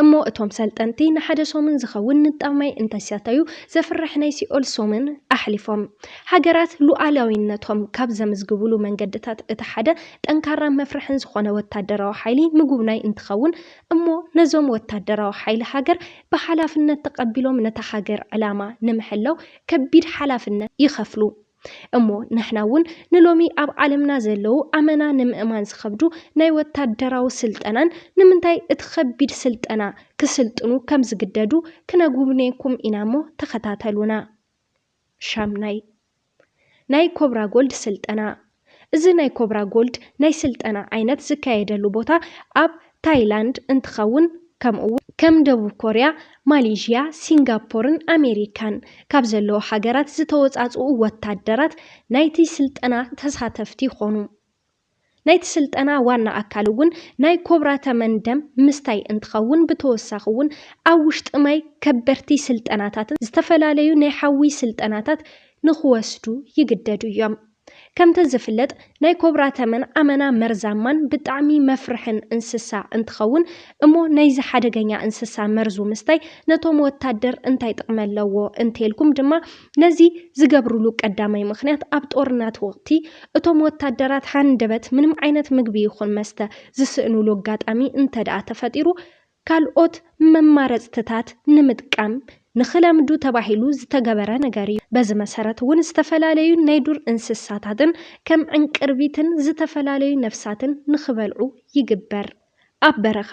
እሞ እቶም ሰልጠንቲ ንሓደ ሰሙን ዝኸውን ንጣብ ማይ እንተሰተዩ ዘፍርሕ ናይ ሲኦል ሰሙን ኣሕሊፎም። ሃገራት ሉዓላዊነቶም ካብ ዘምዝግብሉ መንገድታት እቲ ሓደ ጠንካራን መፍርሕን ዝኾነ ወታደራዊ ሓይሊ ምጉብናይ እንትኸውን፣ እሞ ነዞም ወታደራዊ ሓይሊ ሃገር ብሓላፍነት ተቐቢሎም ነታ ሃገር ዕላማ ንምሕላው ከቢድ ሓላፍነት ይኸፍሉ። እሞ ንሕና እውን ንሎሚ ኣብ ዓለምና ዘለዉ ኣመና ንምእማን ዝኸብዱ ናይ ወታደራዊ ስልጠናን ንምንታይ እቲ ከቢድ ስልጠና ክስልጥኑ ከም ዝግደዱ ክነጉብነየኩም ኢና እሞ ተኸታተሉና። ሻምናይ፣ ናይ ኮብራ ጎልድ ስልጠና። እዚ ናይ ኮብራ ጎልድ ናይ ስልጠና ዓይነት ዝካየደሉ ቦታ ኣብ ታይላንድ እንትኸውን፣ ከምኡ እውን ከም ደቡብ ኮርያ፣ ማሌዥያ፣ ሲንጋፖርን ኣሜሪካን ካብ ዘለዉ ሃገራት ዝተወፃፅኡ ወታደራት ናይቲ ስልጠና ተሳተፍቲ ይኾኑ። ናይቲ ስልጠና ዋና ኣካል እውን ናይ ኮብራ ተመን ደም ምስታይ እንትኸውን፣ ብተወሳኺ እውን ኣብ ውሽጢ ማይ ከበድቲ ስልጠናታትን ዝተፈላለዩ ናይ ሓዊ ስልጠናታት ንኽወስዱ ይግደዱ እዮም። ከምቲ ዝፍለጥ ናይ ኮብራ ተመን ኣመና መርዛማን ብጣዕሚ መፍርሕን እንስሳ እንትኸውን፣ እሞ ናይዚ ሓደገኛ እንስሳ መርዙ ምስታይ ነቶም ወታደር እንታይ ጥቕሚ ኣለዎ እንተልኩም ድማ፣ ነዚ ዝገብርሉ ቀዳማይ ምኽንያት ኣብ ጦርናት ወቕቲ እቶም ወታደራት ሃንደበት ምንም ዓይነት ምግቢ ይኹን መስተ ዝስእኑሉ ኣጋጣሚ እንተደኣ ተፈጢሩ፣ ካልኦት መማረፅትታት ንምጥቃም ንኽለምዱ ተባሂሉ ዝተገበረ ነገር እዩ። በዚ መሰረት እውን ዝተፈላለዩ ናይ ዱር እንስሳታትን ከም ዕንቅርቢትን ዝተፈላለዩ ነፍሳትን ንኽበልዑ ይግበር። ኣብ በረኻ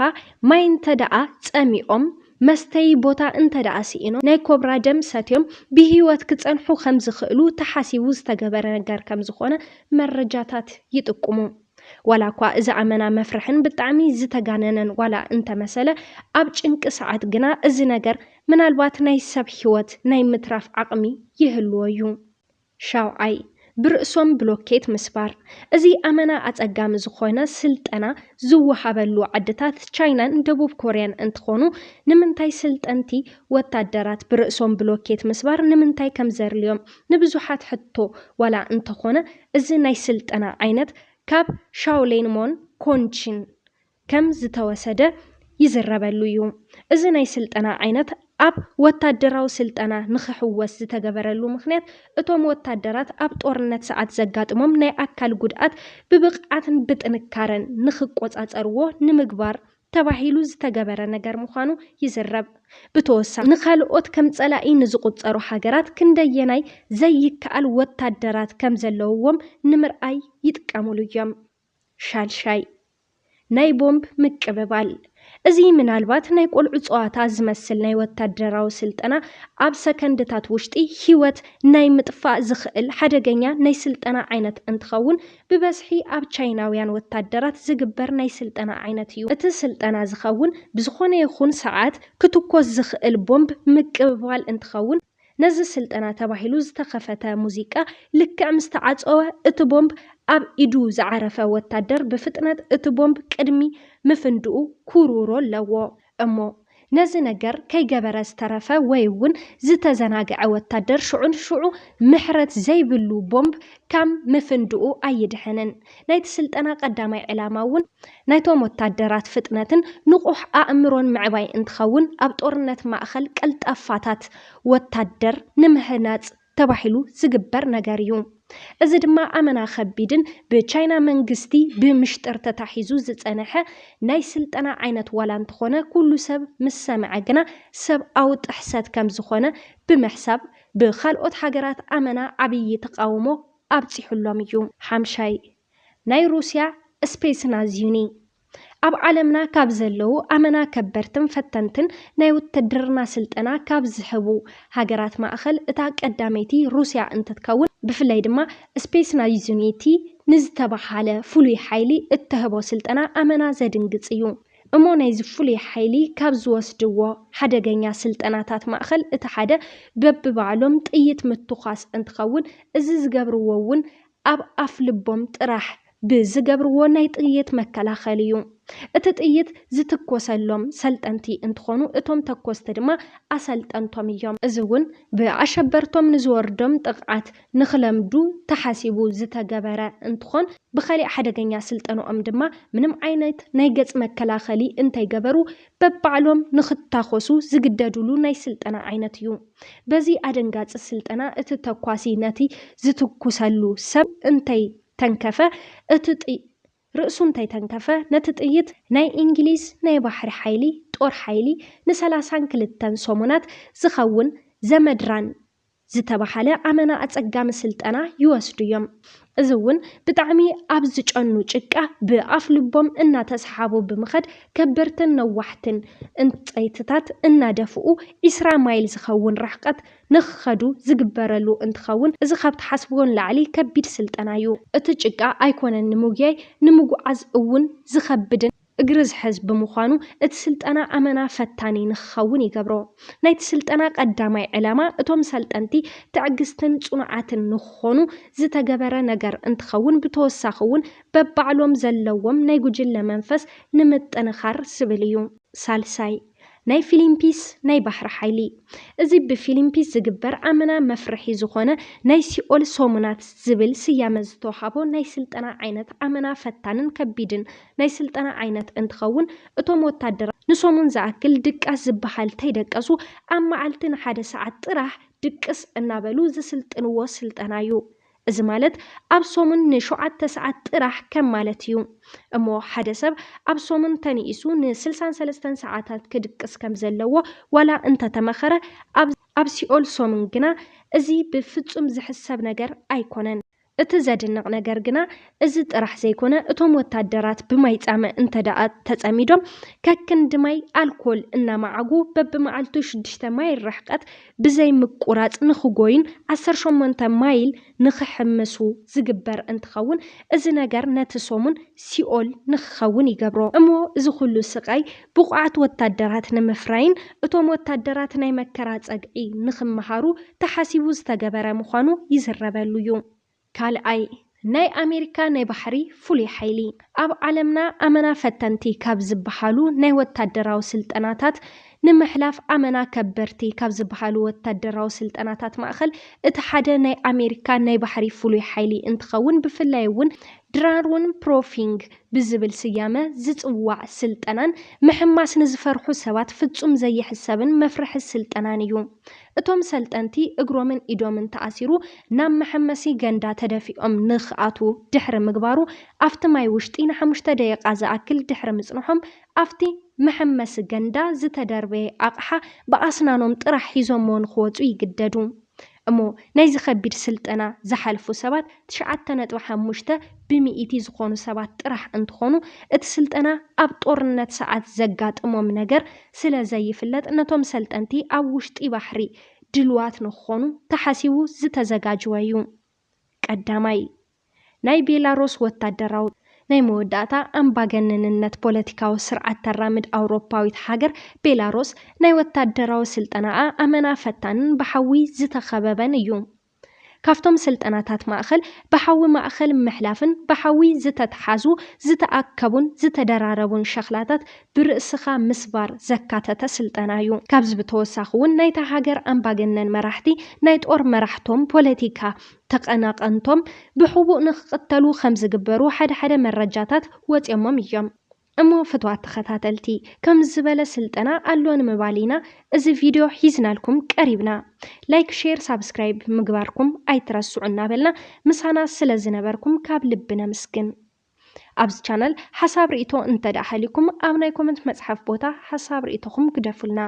ማይ እንተ ደኣ ጸሚኦም፣ መስተዪ ቦታ እንተ ደኣ ስኢኖም፣ ናይ ኮብራ ደም ሰትዮም ብህይወት ክጸንሑ ከም ዝኽእሉ ተሓሲቡ ዝተገበረ ነገር ከም ዝኾነ መረጃታት ይጥቁሙ። ዋላ እኳ እዚ ኣመና መፍርሕን ብጣዕሚ ዝተጋነነን ዋላ እንተመሰለ፣ ኣብ ጭንቂ ሰዓት ግና እዚ ነገር ምናልባት ናይ ሰብ ህይወት ናይ ምትራፍ ዓቕሚ ይህልዎ እዩ። ሻውዓይ፣ ብርእሶም ብሎኬት ምስባር። እዚ ኣመና ኣጸጋሚ ዝኾነ ስልጠና ዝወሃበሉ ዓድታት ቻይናን ደቡብ ኮርያን እንትኾኑ፣ ንምንታይ ስልጠንቲ ወታደራት ብርእሶም ብሎኬት ምስባር ንምንታይ ከም ዘድልዮም ንብዙሓት ሕቶ ዋላ እንተኾነ፣ እዚ ናይ ስልጠና ዓይነት ካብ ሻውሌንሞን ኮንቺን ከም ዝተወሰደ ይዝረበሉ እዩ። እዚ ናይ ስልጠና ዓይነት ኣብ ወታደራዊ ስልጠና ንኽሕወስ ዝተገበረሉ ምኽንያት፣ እቶም ወታደራት ኣብ ጦርነት ሰዓት ዘጋጥሞም ናይ ኣካል ጉድኣት ብብቕዓትን ብጥንካረን ንኽቆጻጸርዎ ንምግባር ተባሂሉ ዝተገበረ ነገር ምዃኑ ይዝረብ። ብተወሳኺ፣ ንኻልኦት ከም ጸላኢ ንዝቑጸሩ ሃገራት ክንደየናይ ዘይከኣል ወታደራት ከም ዘለውዎም ንምርኣይ ይጥቀሙሉ እዮም። ሻልሻይ፣ ናይ ቦምብ ምቅብባል። እዚ ምናልባት ናይ ቆልዑ ጸዋታ ዝመስል ናይ ወታደራዊ ስልጠና፣ ኣብ ሰከንድታት ውሽጢ ህይወት ናይ ምጥፋእ ዝኽእል ሓደገኛ ናይ ስልጠና ዓይነት እንትኸውን፣ ብበዝሒ ኣብ ቻይናውያን ወታደራት ዝግበር ናይ ስልጠና ዓይነት እዩ። እቲ ስልጠና ዝኸውን ብዝኾነ ይኹን ሰዓት ክትኮስ ዝኽእል ቦምብ ምቅብባል እንትኸውን፣ ነዚ ስልጠና ተባሂሉ ዝተኸፈተ ሙዚቃ ልክዕ ምስ ተዓጸወ፣ እቲ ቦምብ ኣብ ኢዱ ዝዓረፈ ወታደር ብፍጥነት እቲ ቦምብ ቅድሚ ምፍንድኡ ክውርውሮ ኣለዎ። እሞ ነዚ ነገር ከይገበረ ዝተረፈ ወይ እውን ዝተዘናግዐ ወታደር ሽዑ ንሽዑ ምሕረት ዘይብሉ ቦምብ ካብ ምፍንድኡ ኣይድሕንን። ናይቲ ስልጠና ቀዳማይ ዕላማ እውን ናይቶም ወታደራት ፍጥነትን ንቑሕ ኣእምሮን ምዕባይ እንትኸውን፣ ኣብ ጦርነት ማእኸል ቀልጣፋታት ወታደር ንምህናፅ ተባሂሉ ዝግበር ነገር እዩ። እዚ ድማ ኣመና ከቢድን ብቻይና መንግስቲ ብምሽጥር ተታሒዙ ዝፀንሐ ናይ ስልጠና ዓይነት ዋላ እንተኾነ፣ ኩሉ ሰብ ምስ ሰምዐ ግና ሰብኣዊ ጥሕሰት ከም ዝኾነ ብምሕሳብ፣ ብኻልኦት ሃገራት ኣመና ዓብዪ ተቓውሞ ኣብፂሑሎም እዩ። ሓምሻይ፣ ናይ ሩስያ ስፔስ ናዚዩኒ። ኣብ ዓለምና ካብ ዘለዉ ኣመና ከበርትን ፈተንትን ናይ ውትድርና ስልጠና ካብ ዝህቡ ሃገራት ማእኸል እታ ቀዳመይቲ ሩስያ እንትትከውን፣ ብፍላይ ድማ ስፔስ ናዚዩኒቲ ንዝተባሃለ ፍሉይ ሓይሊ እትህቦ ስልጠና ኣመና ዘድንግጽ እዩ። እሞ ናይዚ ፍሉይ ሓይሊ ካብ ዝወስድዎ ሓደገኛ ስልጠናታት ማእኸል እቲ ሓደ በብባዕሎም ጥይት ምትኳስ እንትኸውን፣ እዚ ዝገብርዎ እውን ኣብ ኣፍ ልቦም ጥራሕ ብዝገብርዎ ናይ ጥይት መከላኸሊ እዩ። እቲ ጥይት ዝትኮሰሎም ሰልጠንቲ እንትኾኑ፣ እቶም ተኮስቲ ድማ ኣሰልጠንቶም እዮም። እዚ እውን ብኣሸበርቶም ንዝወርዶም ጥቕዓት ንኽለምዱ ተሓሲቡ ዝተገበረ እንትኾን፣ ብኻሊእ ሓደገኛ ስልጠንኦም ድማ ምንም ዓይነት ናይ ገጽ መከላኸሊ እንተይገበሩ በባዕሎም ንኽታኾሱ ዝግደዱሉ ናይ ስልጠና ዓይነት እዩ። በዚ ኣደንጋጺ ስልጠና እቲ ተኳሲ ነቲ ዝትኩሰሉ ሰብ እንተይ ተንከፈ እቲ ጥይ ርእሱ እንተይተንከፈ ነቲ ጥይት ናይ እንግሊዝ ናይ ባሕሪ ሓይሊ ጦር ሓይሊ ንሰላሳን ክልተን ሰሙናት ዝኸውን ዘመድራን ዝተባሃለ ኣመና ኣጸጋሚ ስልጠና ይወስዱ እዮም። እዚ እውን ብጣዕሚ ኣብ ዝጨኑ ጭቃ ብኣፍ ልቦም እናተሰሓቡ ብምኸድ ከበርትን ነዋሕትን እንፀይትታት እናደፍኡ ዒስራ ማይል ዝኸውን ርሕቀት ንኽኸዱ ዝግበረሉ እንትኸውን፣ እዚ ካብ ትሓስብዎ ንላዕሊ ከቢድ ስልጠና እዩ። እቲ ጭቃ ኣይኮነን ንምጉያይ፣ ንምጉዓዝ እውን ዝኸብድን እግሪ ዝሕዝ ብምዃኑ፣ እቲ ስልጠና ኣመና ፈታኒ ንኽኸውን ይገብሮ። ናይቲ ስልጠና ቀዳማይ ዕላማ፣ እቶም ሰልጠንቲ ትዕግስትን ጽኑዓትን ንኽኾኑ ዝተገበረ ነገር እንትኸውን፣ ብተወሳኺ እውን በባዕሎም ዘለዎም ናይ ጉጅለ መንፈስ ንምጥንኻር ዝብል እዩ። ሳልሳይ፣ ናይ ፊሊምፒስ ናይ ባሕሪ ሓይሊ። እዚ ብፊሊምፒስ ዝግበር ኣመና መፍርሒ ዝኾነ ናይ ሲኦል ሰሙናት ዝብል ስያመ ዝተውሃቦ ናይ ስልጠና ዓይነት ኣመና ፈታንን ከቢድን ናይ ስልጠና ዓይነት እንትኸውን፣ እቶም ወታደራት ንሰሙን ዝኣክል ድቃስ ዝበሃል ተይደቀሱ፣ ኣብ መዓልቲ ንሓደ ሰዓት ጥራሕ ድቅስ እናበሉ ዝስልጥንዎ ስልጠና እዩ። እዚ ማለት ኣብ ሰሙን ንሸውዓተ ሰዓት ጥራሕ ከም ማለት እዩ። እሞ ሓደ ሰብ ኣብ ሰሙን ተንኢሱ ንስልሳን ሰለስተን ሰዓታት ክድቅስ ከም ዘለዎ ዋላ እንተተመኸረ፣ ኣብ፣ ኣብ ሲኦል ሰሙን ግና እዚ ብፍጹም ዝሕሰብ ነገር ኣይኮነን። እቲ ዘድንቕ ነገር ግና እዚ ጥራሕ ዘይኮነ፣ እቶም ወታደራት ብማይ ጻምእ እንተ ደኣ ተጸሚዶም፣ ከክንዲ ማይ ኣልኮል እናመዓጉ በብመዓልቱ ሽዱሽተ ማይል ርሕቀት ብዘይ ምቁራጽ ንኽጎዩን ዓሰርተ ሸሞንተ ማይል ንኽሕምሱ ዝግበር እንትኸውን፣ እዚ ነገር ነቲ ሰሙን ሲኦል ንኽኸውን ይገብሮ። እሞ እዚ ኩሉ ስቓይ ብቑዓት ወታደራት ንምፍራይን እቶም ወታደራት ናይ መከራ ጸግዒ ንኽመሃሩ ተሓሲቡ ዝተገበረ ምዃኑ ይዝረበሉ እዩ። ካልኣይ፣ ናይ ኣሜሪካ ናይ ባሕሪ ፍሉይ ሓይሊ። ኣብ ዓለምና ኣመና ፈተንቲ ካብ ዝበሃሉ ናይ ወታደራዊ ስልጠናታት ንምሕላፍ ኣመና ከበድቲ ካብ ዝበሃሉ ወታደራዊ ስልጠናታት ማእኸል እቲ ሓደ ናይ ኣሜሪካ ናይ ባሕሪ ፍሉይ ሓይሊ እንትኸውን፣ ብፍላይ እውን ድራውን ፕሮፊንግ ብዝብል ስያመ ዝጽዋዕ ስልጠናን ምሕማስ ንዝፈርሑ ሰባት ፍጹም ዘይሕሰብን መፍርሒ ስልጠናን እዩ። እቶም ሰልጠንቲ እግሮምን ኢዶምን ተኣሲሩ ናብ መሐመሲ ገንዳ ተደፊኦም ንኽኣትዉ ድሕሪ ምግባሩ፣ ኣብቲ ማይ ውሽጢ ንሓሙሽተ ደቂቓ ዝኣክል ድሕሪ ምጽንሖም፣ ኣብቲ መሐመሲ ገንዳ ዝተደርበየ ኣቕሓ ብኣስናኖም ጥራሕ ሒዞምዎ ንኽወጹ ይግደዱ። እሞ ናይዚ ከቢድ ስልጠና ዝሓልፉ ሰባት ትሽዓተ ነጥቢ ሓሙሽተ ብሚእቲ ዝኾኑ ሰባት ጥራሕ እንትኾኑ፣ እቲ ስልጠና ኣብ ጦርነት ሰዓት ዘጋጥሞም ነገር ስለ ዘይፍለጥ፣ ነቶም ሰልጠንቲ ኣብ ውሽጢ ባሕሪ ድልዋት ንኽኾኑ ተሓሲቡ ዝተዘጋጀወ እዩ። ቀዳማይ፣ ናይ ቤላሮስ ወታደራዊ። ናይ መወዳእታ ኣምባገነንነት ፖለቲካዊ ስርዓት ተራምድ ኣውሮፓዊት ሃገር ቤላሮስ፣ ናይ ወታደራዊ ስልጠናኣ ኣመና ፈታንን ብሓዊ ዝተኸበበን እዩ። ካብቶም ስልጠናታት ማእኸል፣ ብሓዊ ማእኸል ምሕላፍን ብሓዊ ዝተትሓዙ፣ ዝተኣከቡን ዝተደራረቡን ሸኽላታት ብርእስኻ ምስባር ዘካተተ ስልጠና እዩ። ካብዚ ብተወሳኺ እውን፣ ናይታ ሃገር ኣምባገነን መራሕቲ፣ ናይ ጦር መራሕቶም፣ ፖለቲካ ተቐናቐንቶም ብሕቡእ ንኽቕተሉ ከም ዝግበሩ ሓደ ሓደ መረጃታት ወፂኦሞም እዮም። እሞ ፍትዋት ተኸታተልቲ፣ ከምዚ ዝበለ ስልጠና ኣሎ ንምባል ኢና እዚ ቪድዮ ሒዝናልኩም ቀሪብና። ላይክ፣ ሼር፣ ሳብስክራይብ ምግባርኩም ኣይትረስዑ እናበልና፣ ምሳና ስለ ዝነበርኩም ካብ ልቢ ነመስግን። ኣብዚ ቻነል ሓሳብ ርእይቶ እንተ ደኣ ሃልዩኩም፣ ኣብ ናይ ኮመንት መጽሓፍ ቦታ ሓሳብ ርእይቶኹም ግደፉልና።